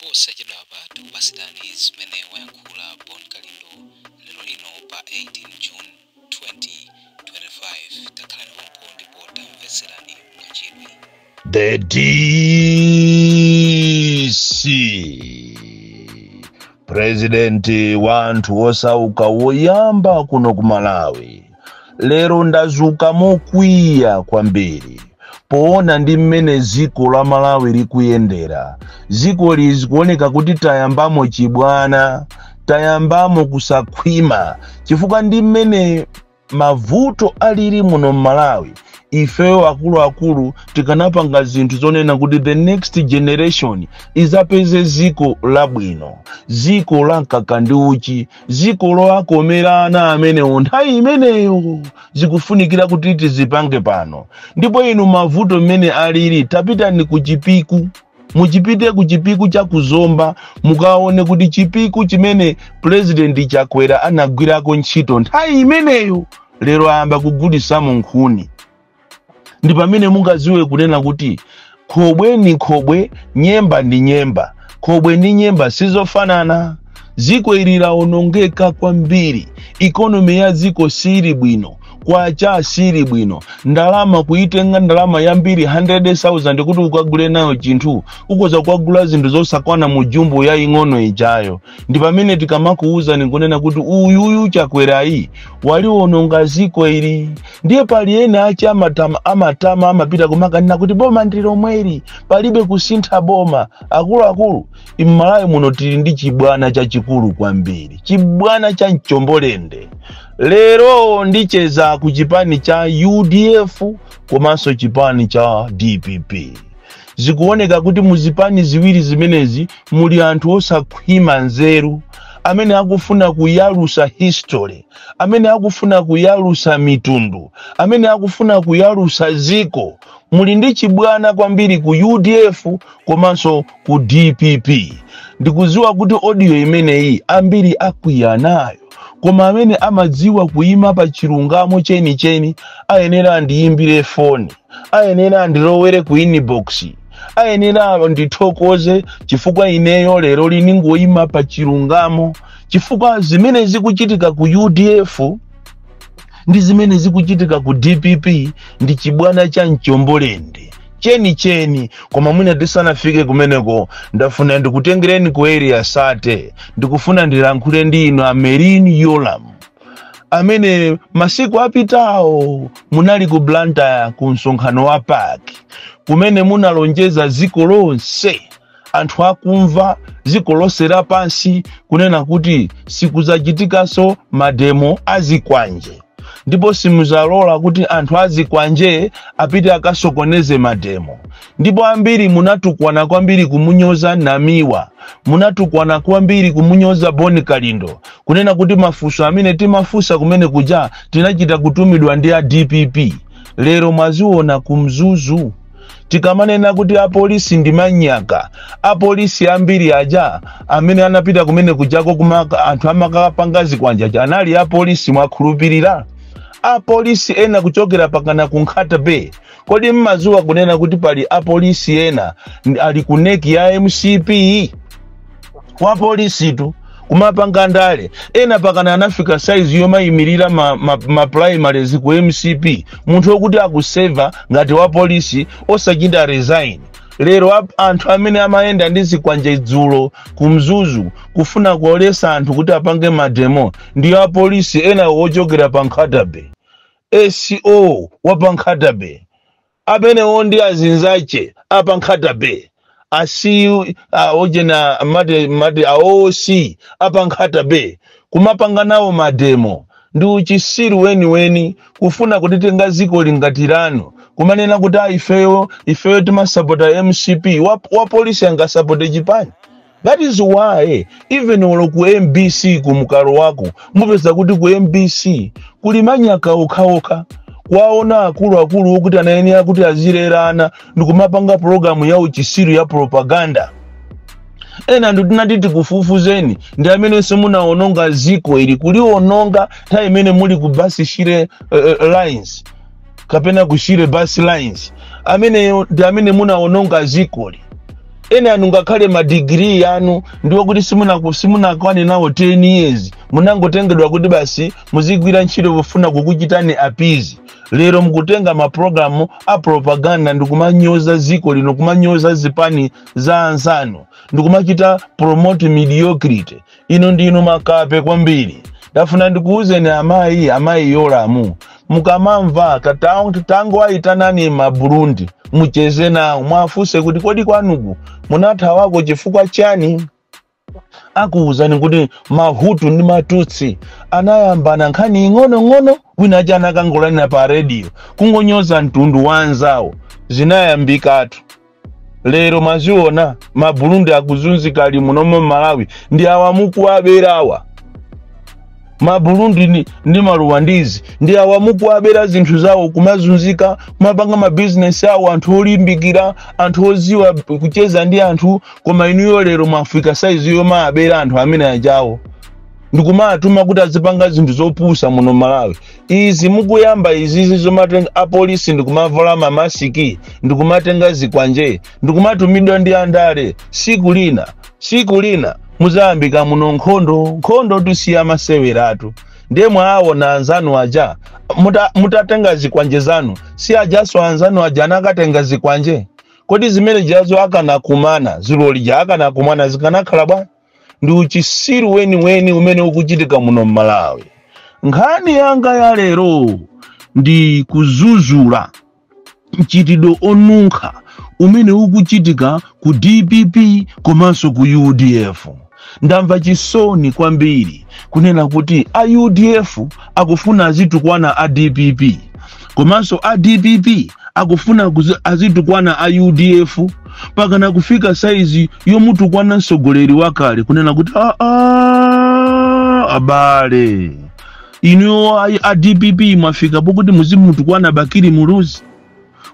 Posachedwapa tikupatsirani zimene wayankhula Bon Kalindo lero lino pa 18 June 2025. Takhalani pompo ndipo tamvetserani mwachidwi. The DC, President wa anthu osauka woyamba kuno ku Malawi, lero ndazuka mokwiya kwambiri poona ndi mmene dziko la Malawi likuyendera. Dziko lizikuoneka kuti tayambamo chibwana, tayambamo kusakhwima, chifukwa ndi mmene mavuto alili muno m'Malawi, ifeyo akuluakulu tikanapanga zinthu zonena kuti the next generation izapeze ziko labwino, ziko la mkaka ndi uchi, ziko loakomera ana amenewo. Nthawi imeneyo zikufunikira kuti tizipange pano. Ndipo inu, mavuto mmene alili, tapitani ku Chipiku, muchipite ku Chipiku cha Kuzomba, mukaone kuti Chipiku chimene President Chakwera anagwirako ntchito nthawi imeneyo lero ayamba kugulisamo nkhuni. Ndi pamene mungaziwe kunena kuti khobwe ni khobwe, nyemba ndi nyemba, khobwe ndi nyemba sizofanana. Dziko ili lawonongeka kwambiri, economy ya dziko sili bwino, kwacha sili bwino, ndalama kuitenga ndalama yambiri 100,000 kuti ukagule nayo chinthu, ukoza kukagula zinthu zosakwana mu jumbo ya ing'ono ijayo. Ndi pamene tikamakuwuzani kunena kuti uyuyu Chakwerayi waliwononga ziko ili. Ndiye pali ena achi amatama, amatama, amapita kumakanena kuti boma ndi lomweli, palibe kusintha boma. Akuluakulu, m'Malawi muno tili ndi chibwana chachikulu kwambiri, chibwana cha mchombolende. Lero ndicheza ku chipani cha UDF komanso chipani cha DPP. Zikuoneka kuti muzipani ziwiri zimenezi muli anthu osakhwima nzeru amene akufuna kuyalusa history, amene akufuna kuyalusa mitundu, amene akufuna kuyalusa ziko. Muli ndi chibwana kwambiri ku UDF komanso ku DPP. Ndikudziwa kuti audio imeneyi ambiri akwiya nayo, koma amene amadziwa kuyima pa chilungamo chenicheni ayenera andiyimbire foni, ayenera andilowere ku inbox, ayenera ndithokoze, chifukwa ineyo lero liningoyima pa chilungamo, chifukwa zimene zikuchitika ku UDF ndi zimene zikuchitika ku DPP ndi chibwana cha mchombolende chenicheni. Koma mwina tisanafike kumeneko, ndafuna ndikutengereni ku Area 30. Ndikufuna ndilankhule ndi inu a Merlyne Yolamu, amene masiku apitawo munali ku Blantyre ku msonkhano wa PAC, kumene munalonjeza dziko lonse, anthu akumva, dziko lonse lapansi, kunena kuti sikuzachitikanso mademo azikwanje ndipo simuzalola kuti anthu azikwanje apite akasokoneze mademo. Ndipo ambiri munatukwana kwambiri kumunyoza Namiwa, munatukwana kwambiri kumunyoza Boni Kalindo, kunena kuti mafunso amene timafunsa kumene kuja tinachita kutumidwa ndi a DPP. Lero mwaziona kumzuzu, tikamanena kuti apolisi ndi manyaka, apolisi ambiri aja amene anapita kumene kujako kumaka anthu amakapanga zikwanja anali apolisi. Mwakhulupirira apolisi ena kuchokera pakana ku Nkhata Bay? Kodi mmazuwa kunena kuti pali apolisi ena ali ku NEC ya MCP, wa polisitu kumapanga ndale? Ena pakana anafika saizi yomayimirira ma primaries ku MCP, munthu wokuti akuseva ngati wa polisi osachita resign. Lero anthu amene amayenda ndi zikwanje dzulo ku Mzuzu kufuna kuolesa anthu kuti apange mademo ndiyo apolisi ena wochokera pa Nkhata Bay, ACO wa pa Nkhata Bay, amenewo ndi azinzache apa Nkhata Bay, asi ojena mati mati aOC apa Nkhata Bay, kumapanga nawo mademo. Ndi uchisiru weniweni kufuna kutitenga ziko lingati lanu, kumanena kuti a ifeyo, ifeyo timasapota MCP. Wa polisi angasapote chipani? That is why even olo ku MBC kumukalo wako mupeza kuti ku MBC kuli manyaka okhaokha. Kwaona akuluakulu okuti anayenera kuti azilerana ndikumapanga pologalamu ya uchisiru ya propaganda. Ena nditinati tikufufuzeni, ndi amene simunaononga ziko ili, kuliononga nthawi imene muli ku bus Shire Lines kapena ku Shire Bus Lines. Amene ndi amene munaononga zikoli. Ena anu ngakhale madigiri yanu ndiwo kuti simunakwane nawo 10 years, munangotengedwa kuti basi muzigwira ntchito pofuna kukuchitani appease. Lero mukutenga mapulogalamu a propaganda ndikumanyoza ziko lino, kumanyoza zipani za anzanu, ndikumachita promote mediocrity. Ino ndinu makape kwambiri. Ndafuna ndikuwuzeni amayi, amayi Yolamu, mukamamva tango ayitanani ma Burundi, mucheze nawo, mwafunse kuti kodi kwanuku munathawako chifukwa chani? Akuwuzani kuti Mahutu ndi Matutsi anayambana nkhani ing'onoing'ono, wina aja anakangolanira pa rediyo kungonyoza mtundu wa anzawo, zinayambikatu. Lero maziona Maburundi akuzunzika ali munomo Malawi, ndi awa mukuwaberawa Maburundi ndi Maruwandizi, ndi awa mukuwabera zinthu zawo, kumazunzika, kumapanga mabizinesi awo, anthu olimbikira, anthu oziwa kucheza ndi anthu. Koma inuyo lero mwafika saizi yomabera anthu amene ajawo ndikumatuma kuti azipanga zinthu zopusa muno Malawi. Izi mukuyamba izizi zomatenga apolisi ndikumavala mamasiki, ndikumatenga zikwanje, ndikumatumidwa ndi andale, siku lina, siku lina muzayambika muno nkhondo. Nkhondo tusiya maseweratu. Ndiye mwaawona anzanu aja mutatenga zikwanje zanu, si ajaso anzanu aja anakatenga zikwanje? Kodi zimene jazo akanakumana zilolija, akanakumana zikanakhala bwa? Ndi uchisiru weniweni umene ukuchitika muno Mmalawi. Nkhani yanga ya lero ndi kuzuzula mchitidwe onunkha umene ukuchitika ku DPP komanso ku UDF. Ndamva chisoni kwambiri kunena kuti a UDF akufuna azitukwana a DPP, komanso a DPP akufuna azitukwana a UDF, pakana kufika saizi yomutukwana mtsogoleri wakale, kunena kuti abale inuyo a DPP mwafika pokuti muzimutukwana Bakili Muluzi,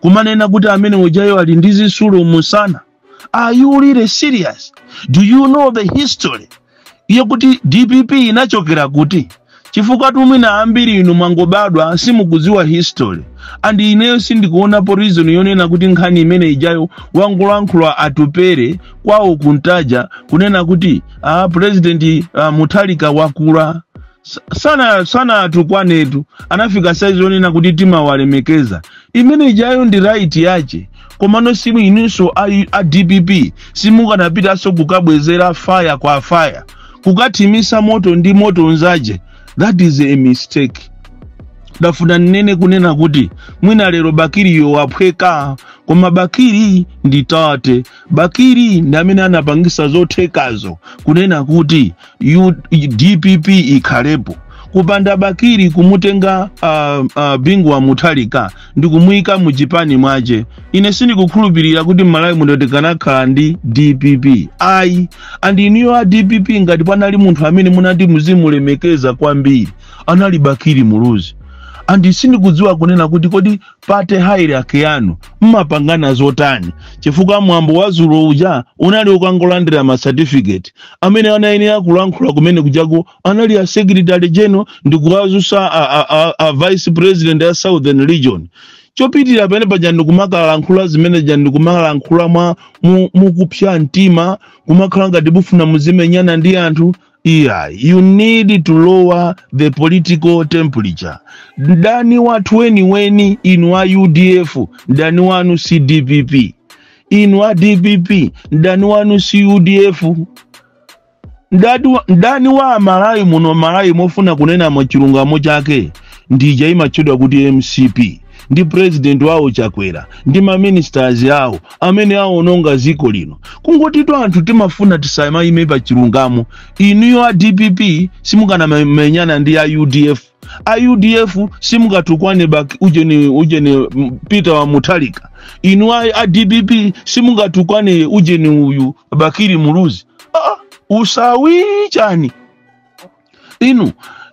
kumanena kuti amene ujayo ali ndi zisulo musana. Are you really serious? Do you know the history yokuti DPP inachokera kuti? Chifukwa tumwina ambiri inu mwangobadwa, simukudziwa history. And ineyo sindikuonapo reason yonena kuti nkhani imene ijayo wangolankhula Atupere kwawo kuntaja, kunena kuti President Mutharika wakula, sana atukwanetu, anafika saizi yonena kuti timawalemekeza. Imene ijayo ndi right yache, komano simu inunso a DPP simukanapitanso kukabwezera fire kwa fire, kukathimisa moto ndi moto nzaje. That is a mistake. Ndafuna nnene kunena kuti mwina lero Bakiliyo waphweka, koma Bakili ndi tate. Bakili ndi amene anapangisa zothekazo kunena kuti DPP ikhalepo. Kupanda Bakili kumutenga Bingu wa Mutharika ndi kumuyika muchipani mwache, ine sindikukhulupirira kuti Mmalawi muno tikanakhala ndi DPP, ayi. And inuyo a DPP, ngati panali munthu amene munati muzimulemekeza kwambiri, anali Bakili Muluzi. And sindikudziwa kunena kuti kodi party hierarchy yanu mmapangana zotani, chifukwa mwambo wa zulo uja unali ukangolandira ma certificate. Amene anayenera kulankhula kumene kujako anali a secretary general ndikuwazusa a vice president ya Southern Region. Chopitirira pene paja ndikumakalankhula zimene ja, ndikumalankhula mwa mukupsya mtima, kumakhala ngati mufuna muzimenyana ndi anthu. Yeah, you need to lower the political temperature. Mdani wathu weniweni, inu a UDF, mdani wanu si DPP. Inu a DPP, mdani wanu si UDF. Mdani wa Malawi muno Malawi, mofuna kunena mwachilungamo chake, ndija imatchedwa kuti MCP, ndi president wawo Chakwera ndi maministers awo amene awononga ziko lino. Kungotitu anthu timafuna tisamayime pa chilungamo. Inuyo a DPP simukanamenyana ndi a UDF, a UDF simungatukwane ujeni Peter wa Mutharika. Inu a DPP simungatukwane ujeni uyu Bakili Muluzi. Usawi chani inu?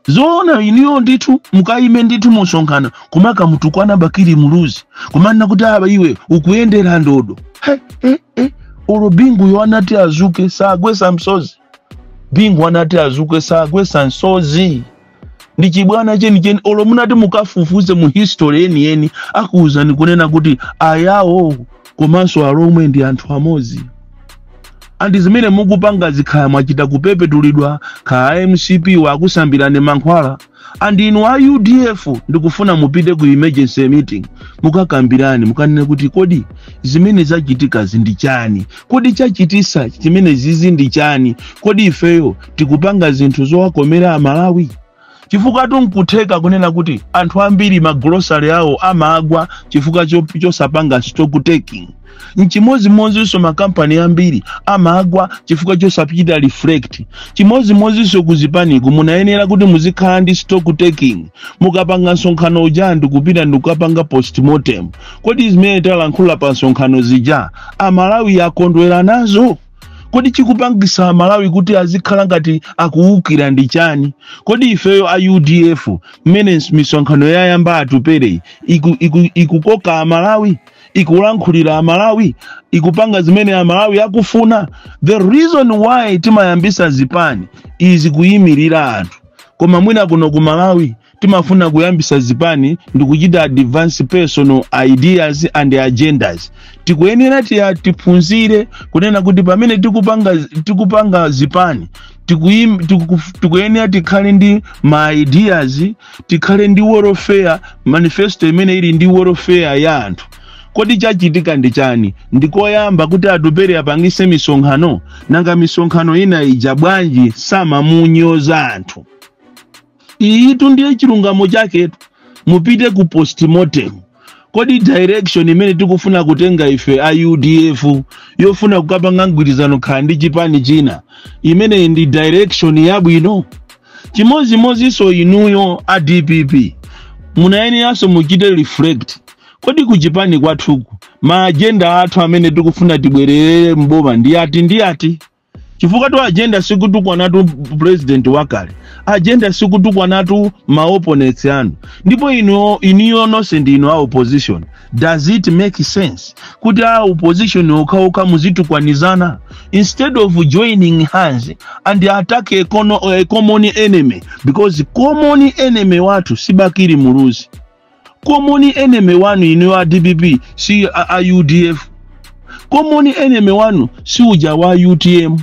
Zoona iniyo ndithu mukayime ndithu musonkhano kumakamutukwana Bakili Muluzi, kumanena kuti aba iwe ukuyendera ndodo. He, he, he. Olo Bingu yo anati azuke sagwesa msozi. Bingu anati azuke sagwesa msozi, ndi chibwana chenicheni. Olo munati mukafufuze mu history yeniyeni, akuwuzani kunena kuti Ayawo komanso Alomwe ndi anthu amodzi. And zimene mukupanga zikhala mwachita kupepetulidwa, kaya MCP wakusambirani mankhwala. And inu a UDF, ndikufuna mupite ku emergency meeting, mukakambirani, mukanene kuti kodi zimene zachitika ndi chani? Kodi chachitisa chimene zizi ndi chani? Kodi ifeyo tikupanga zinthu zowakomera Amalawi? Chifukwa tunkutheka kunena kuti anthu ambiri magulosale awo amagwa chifukwa chosapanga stock taking. Nchimozimozinso makampani ambiri amagwa chifukwa chosapita reflect. Chimozimozinso kuzipaniku, munayenera kuti muzikhala ndi stock taking. Mukapanga msonkhano uja, ndikupita ndikukapanga postmortem. Kodi zimene talankhula pa msonkhano zija Amalawi akondwera nazo? Kodi chikupangisa Amalawi kuti azikhala ngati akuwukira ndi chani? Kodi ifeyo a UDF, mmene misonkhano yayamba Atupere, ikukoka Amalawi, ikulankhulira Amalawi, ikupanga zimene Amalawi akufuna? The reason why timayambisa zipani izi kuyimirira anthu, koma mwina kuno ku Malawi timafuna kuyambisa zipani ndikuchita advance personal ideas and agendas. Tikuyenera tiphunzire kunena kuti pamene tikupanga zipani, tikuyenera tikhale ndi ma ideas, tikhale ndi welfare manifesto imene ili ndi welfare ya anthu. Kodi chachitika ndi chani? Ndikoyamba kuti Atupere apangise misonkhano? Nanga misonkhano ina ija bwanji samamunyoza anthu? Iyitu ndiye chilungamo chaketu. Mupite ku postmortem. Kodi direction imene tikufuna kutenga ife a UDF, yofuna kukapanga mgwirizano khala ndi chipani china, imeneyi ndi direction yabwino? Chimozimozinso inuyo a DPP, munayeneranso muchite reflect. Kodi kuchipani kwathuku ma agenda athu amene tikufuna tibwerere mboma ndi ati ndi ati? Chifukwa tu agenda sikutukwanatu president wakale, agenda sikutukwanatu ma opponents anu. Ndipo inu, iniyo nonse ndinu a opposition. Does it make sense kuti a opposition okhaokha muzitukwanizana instead of joining hands and attack a common enemy? Because common enemy wathu si Bakili Muluzi. Common enemy wanu inu a DPP si a UDF. Common enemy wanu si uja wa UTM,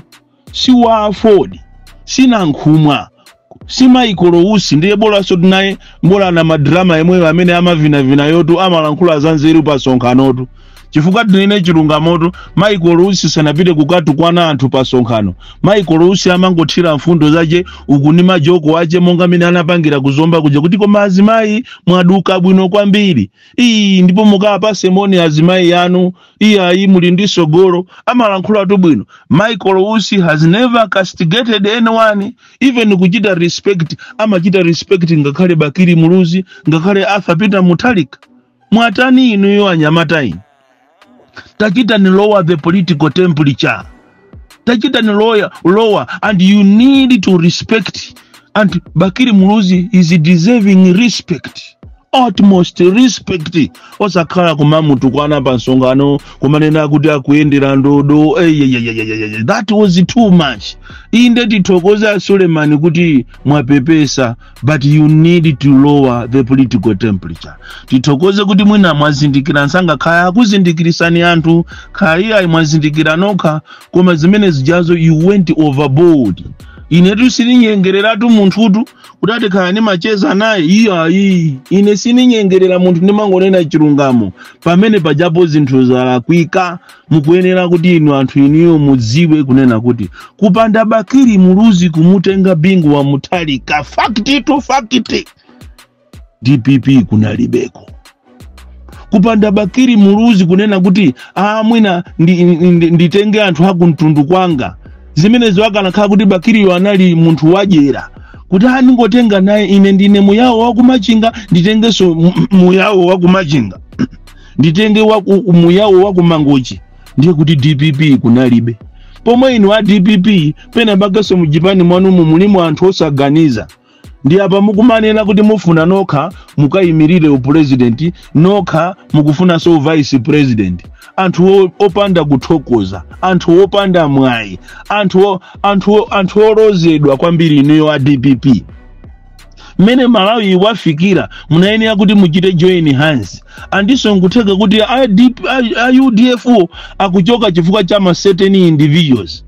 si wa Ford, si Nankhumwa, si Michael Usi. Ndiye bolanso tinaye, bola na madrama yemweyo amene amavinavina yotu, amalankhula za nzeru pa sonkhanotu. Chifukwa tinene chilungamotu, Michael Usi sanapite kukatukwana anthu pa sonkhano. Michael Usi amangothira mfundo zace uku ndi majoko ace, monga amene anapangira kuzomba kuja kuti koma azimayi mwaduka bwino kwambiri iyi, ndipo mukapase moni azimayi anu, iyayi muli ndi sogolo. Amalankhulatu bwino. Michael Usi has never castigated anyone, even kuchita respect, amachita respect ngakhale Bakili Muluzi, ngakhale Arthur Peter Mutharika. Mwatani inuyo anyamata inu? Tachitani lower the political temperature, tachitani lower, and you need to respect. And Bakili Muluzi is deserving respect, utmost respect. Osakhala kumamutukwana pa msonkhano, kumanena kuti akuyendera ndodo. Eyeyeyeyeye, that was too much. Inde, tithokoze Suleiman kuti mwapepesa, but you need to lower the political temperature. Tithokoze kuti mwina mwazindikira msanga, khaya akuzindikirisani anthu, khaya iyayi mwazindikira nokha, koma zimene zijazo you went overboard. Inetu sininyengereratu munthutu kuti ati khala ndimacheza naye. Iyayi, ine sininyengerera munthu, ndimangonena chilungamo. Pamene pajapo zinthu zalakwika. Mukuyenera kuti inu anthu iniyo mudziwe kunena kuti kupanda Bakili Muluzi kumutenga Bingu wa Mutharika, fact to fact, DPP kunalibeko. Kupanda Bakili Muluzi kunena kuti mwina nditenge anthu akumtundu kwanga, zimenezo akanakhala kuti Bakiliyo anali munthu wadyera kuti ndingotenga naye, ine ndine Muyawo wakumachinga, nditengenso Muyawo wakumachinga, nditenge Muyawo wakumangochi, ndiye kuti DPP kunalibe. Pomwe inu a DPP, pena pakenso mujipani mwanumu mulimu anthu osaganiza. Ndi apa mukumanena kuti mufuna nokha mukayimirire upresident, nokha mukufunanso vice president. Anthu opanda kuthokoza, anthu opanda mwayi, anthu olozedwa kwambiri. Inuyo a DPP, mmene Malawi wafikira, munayenera kuti muchite join hands. Andinso nkutheka kuti a UDF akuchoka chifukwa cha ma certain individuals.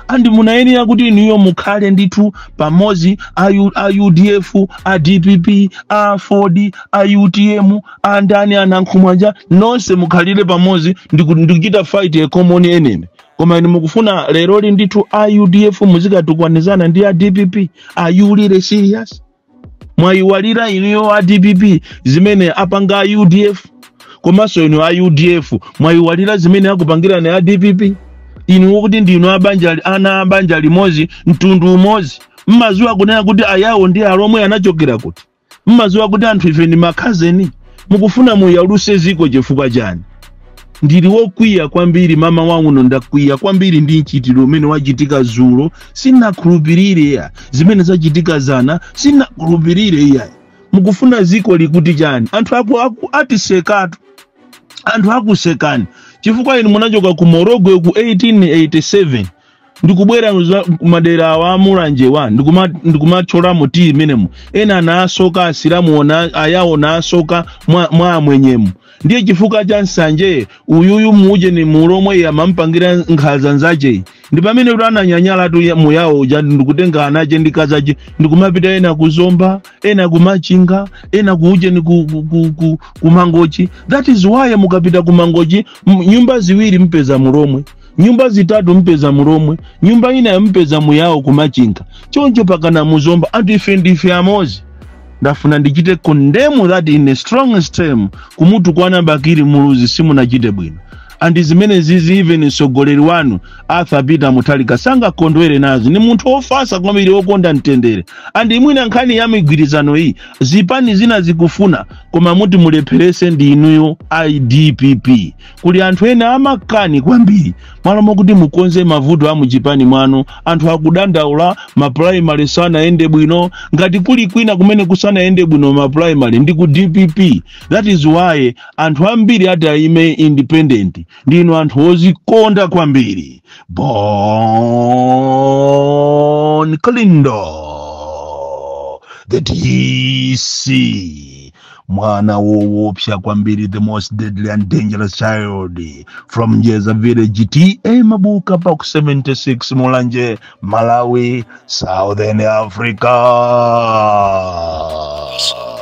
And munayenera kuti inuyo mukhale ndithu pamodzi, a UDF, a DPP, a Ford, a UTM, a ndani, anankhumwaja, nonse mukhalire pamodzi ndikuchita fight a common enemy. Koma inu mukufuna leroli ndithu a UDF muzikatukwanizana ndi a DPP. Are you really serious? Mwayiwalira inuyo a DPP zimene apanga a UDF? Komanso inu a UDF, mwayiwalira zimene akupangirani a DPP? Inu kuti ndinu abanja, ana abanja limodzi, mtundu umodzi, mmaziwa kunena kuti Ayawo ndi Alomwe anachokera kuti? Mmaziwa kuti anthu ife ndi ma cousin? Mukufuna muyaluse ziko chifukwa chani? Ndili wokwiya kwambiri mama wauno. Ndakwiya kwambiri ndi mchitidwe umene wachitika zulo. Sinakhulupirire ya zimene zachitika zana, sinakhulupirire iya. Mukufuna ziko likuti chani? Anthu aku atisekatu, anthu akusekani, chifukwa inu munachoka ku Morogwe ku 1887 ndikubwera madera awa amulanje wa ndikumathyolamo tiyi imenemo. Ena anasoka Asilamu ona Ayawo nasoka mwa amwenyemo. Ndiye chifukwa cha nsanje, uyuyu muje ni Mulomwe amampangira nkhanza nzache, ndi pamene kuti ananyanyala tu muyawo uja ndikutenga anache ndi kazache ndikumapita, ena kuzomba, ena kumachinga, ena kuuje ni ku Mangochi. That is why mukapita ku Mangochi, nyumba ziwiri mpeza Mulomwe, nyumba zitatu mpeza Mulomwe, nyumba ina mpeza Muyawo kumachinga, choncho pakana muzomba. Anthu ife ndife amozi. Ndafuna ndichite condemn that in a strongest term. Kumutu kwana Bakili Muluzi, simunachite bwino. And zimene zizi, even mtsogoleri wanu Arthur Peter Mutharika sangakondwere nazo. Ni munthu wofasa kwambiri, wokonda mtendere. And imwina nkhani ya migwirizano iyi zipani zina zikufuna, koma muti mulepherese ndi inuyo a DPP. Kuli anthu ena amakani kwambiri. Mwalo mokuti mukonze mavuto a muchipani mwanu, anthu akudandaula ma primary sanayende bwino. Ngati kuli kwina kumene kusanayende bwino ma primary, ndi ku DPP. That is why anthu ambiri ati aime independent. Ndinu anthu ozikonda kwambiri. Bon Kalindo, the DC, mwana woopsa kwambiri, the most deadly and dangerous child from Njeza village, TA Mabuka, Box 76, Mulanje, Malawi, Southern Africa. Komanso